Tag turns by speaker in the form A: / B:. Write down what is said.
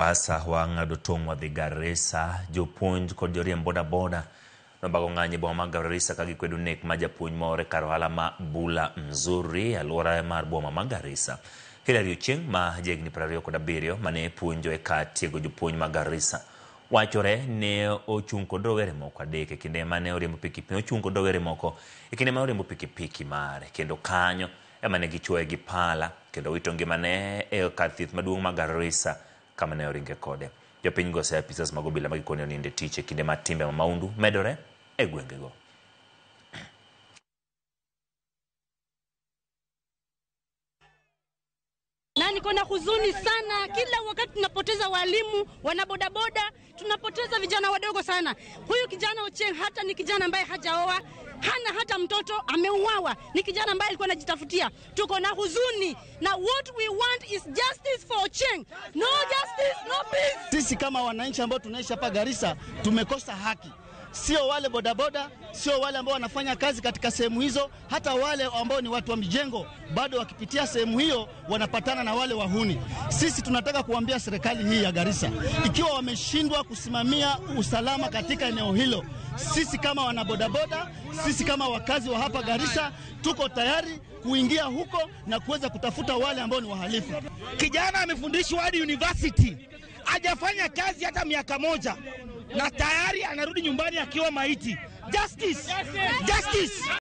A: Mombasa wang'ado tong' wadhi Garissa. Jopuonj kod joriemb bodaboda nobago ng'anyo e boma ma Garissa ka gikwedo nek ma japuonj moro e kar ohala ma Bula Mzuri e alwora mar boma ma Garissa. Hillary Ochieng' ma jahigni 27 mane puonjo e kar tiego jopuonj ma Garissa wachore ne ochung' kod rowere moko adek e kinde mane oriembo pikipiki ochung' kod rowere moko e kinde mane oriembo pikipiki mare kendo kanyo ema ne gichuoye gi pala kendo wito ngimane e kar thieth maduong' ma Garissa kama ne oringe kode. Jopiny go oseya apisas mag obila ma gikone onindo e tich e kinde ma timbe ma maundu medore e gwengego.
B: Na niko na huzuni sana, kila wakati tunapoteza walimu, wanabodaboda, tunapoteza vijana wadogo sana. Huyu kijana Ochieng hata ni kijana ambaye hajaoa, hana hata mtoto, ameuawa. Ni kijana ambaye alikuwa anajitafutia. Tuko na huzuni na what we want is justice for Ochieng. No justice, no peace.
C: Sisi kama wananchi ambao tunaishi hapa Garissa tumekosa haki. Sio wale bodaboda, sio wale ambao wanafanya kazi katika sehemu hizo, hata wale ambao ni watu wa mijengo bado wakipitia sehemu hiyo wanapatana na wale wahuni. Sisi tunataka kuambia serikali hii ya Garissa, ikiwa wameshindwa kusimamia usalama katika eneo hilo, sisi kama wanabodaboda, sisi kama wakazi wa hapa Garissa tuko tayari kuingia huko na kuweza kutafuta wale ambao ni wahalifu.
D: Kijana amefundishwa hadi university, hajafanya kazi hata miaka moja na tayari anarudi nyumbani akiwa maiti. Justice! Justice!